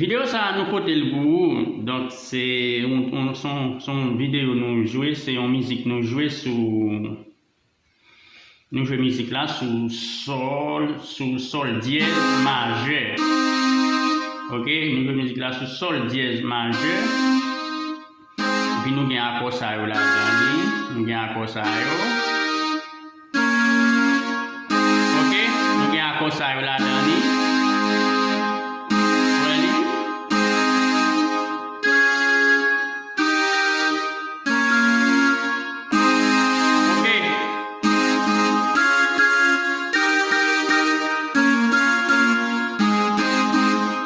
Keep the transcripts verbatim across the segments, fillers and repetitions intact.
Videyo sa a nou pote l pou ou. Donk, se yon, yon, se yon, se yon videyo nou jwe, se yon mizik nou jwe sou, nou jwe mizik la sou sòl, sou sòl dyèz majè. Ok, nou jwe mizik la sou sòl dyèz majè. Epi nou gen akò sa yo ladan li. Nou gen akò sa yo. Ok, nou gen akò sa yo ladan li. Wè li. Ok.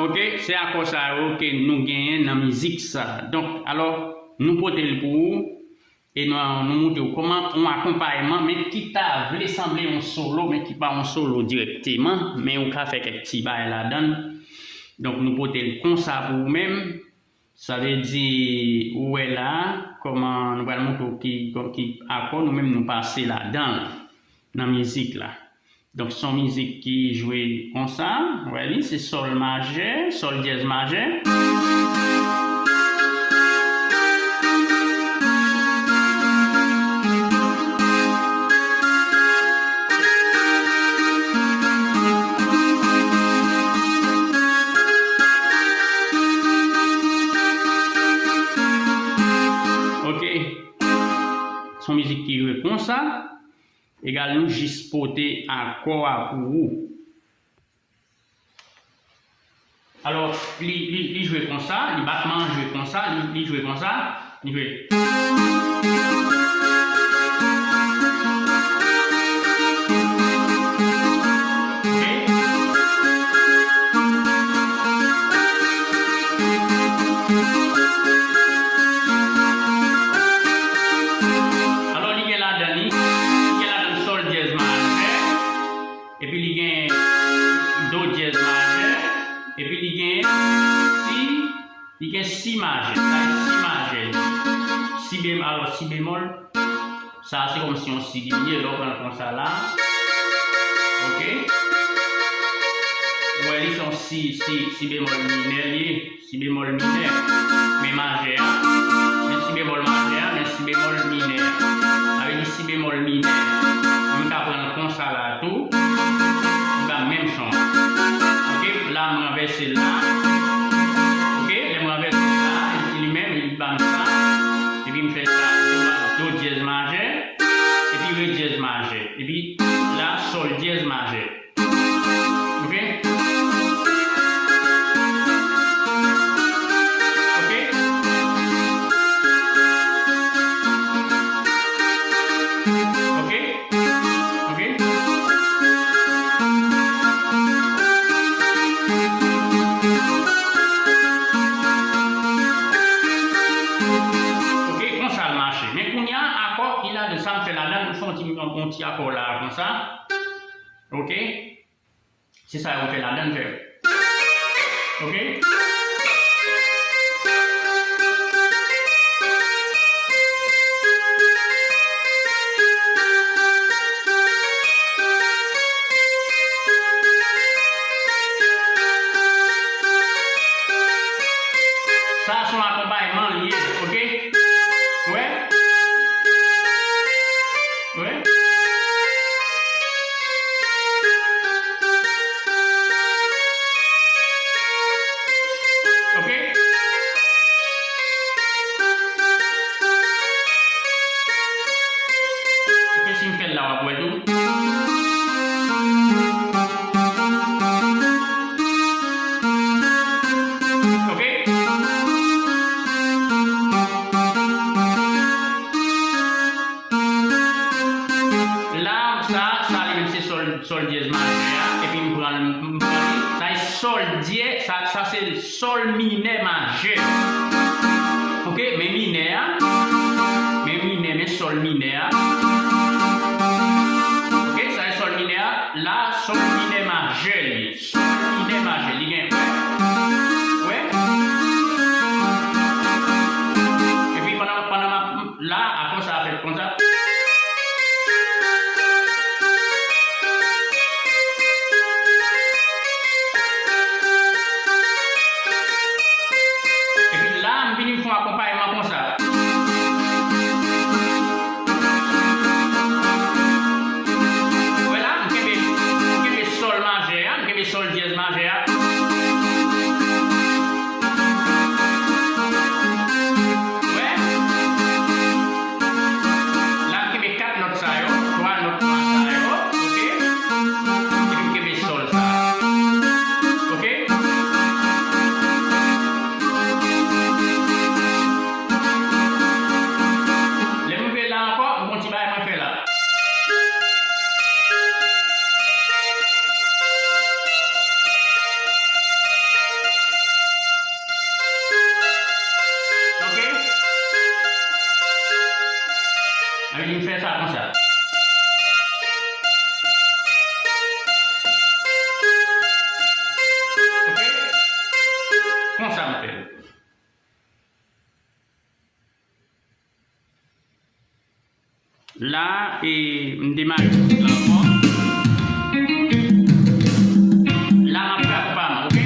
Ok, se akò sa yo ke nou genyen nan mizik sa. Donk, alò, nou pote l pou ou. E nou, nou montre w kòman yon akonpayman, men ki ta vle sanble yon solo, men ki pa yon solo dirèkteman, men ou ka fè kèk ti bagay ladan l. Donk, nou pote l konsa pou ou menm. Sa vle di, ou wè la, kòman nou pral montre w ki, ki akò nou menm nou pase ladan l, nan mizik la. Donk, se yon mizik ki jwe konsa. Wè li, se sòl majè, sòl dyèz majè. Ok. Se yon mizik ki jwe konsa. Egal, nou jis pote akò a pou ou. Alò, li, li, li jwe konsa, li batman an jwe konsa, li, li jwe konsa, li jwe. Ok. Alò, li gen ladan li, li gen ladan sòl dyèz majè, epi li gen do dyèz majè, epi li gen si, li gen si majè, sa e si majè li. Si bemòl, alò si bemòl, sa se kòmsi yon si li ye, lè w pran l konsa la. Ok? Ou wè li se yon si, si, si bemòl minè li ye. Si bemòl minè, men majè a, men si bemòl majè a, men si bemòl minè a. Sa vle di si bemòl minè, m ka pran l konsa la tou, li ba m menm son an. Ok, la m ranvèse l la. Ok, lè m ranvèse l la, li menm, li ba m sa. Epi m fè sa, do, do dyèz majè, epi re dyèz majè. Epi la, sòl dyèz majè. Ok? Ok? Ok? Ok? Ok, konsa l mache. Men kounye a, akò ki ladan sa m fè ladan, m fè yon ti, yon ti akò la, konsa. Ok? Se sa yo fè ladan l fè. Ok? Sa se yon akonpayman li ye, ok? Wè? Wè? Ok? Ok, si m fè l la, w ap wè tou. Ok? La, sa, sa li menm se sòl, sòl dyèz majè a, epi m pran l, m pran li. Sa e sòl dyè, sa, sa se sòl minè majè. Ok, men minè a, men minè, men sòl minè a. Ok, sa e sòl minè a, la, sòl minè majè li. Sòl minè majè, li gen, wè. Wè. Epi pandan, pandan m ap, la, akò sa a fèt konsa. La, e m demare mizik la ankò. La, m ap fè akonpayman, oke?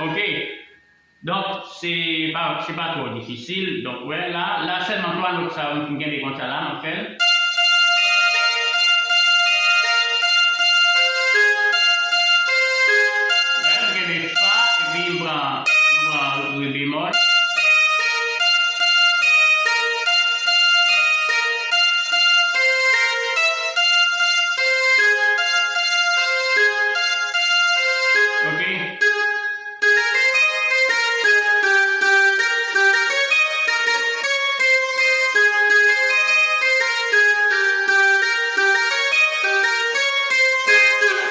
Ok. Donk, se pa, se pa twò difisil. Donk, wè, la, la sèlman twa nòt sa yo m fin kenbe konsa la, m ap fè l. Wè, m kenbe fa, epi m pran, m pran re bemòl. Ok.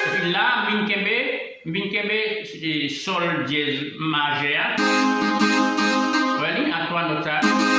Epi la, m vin kenbe, m vin kenbe, e, sòl dyèz majè a. Wè li, ak twa nòt sa.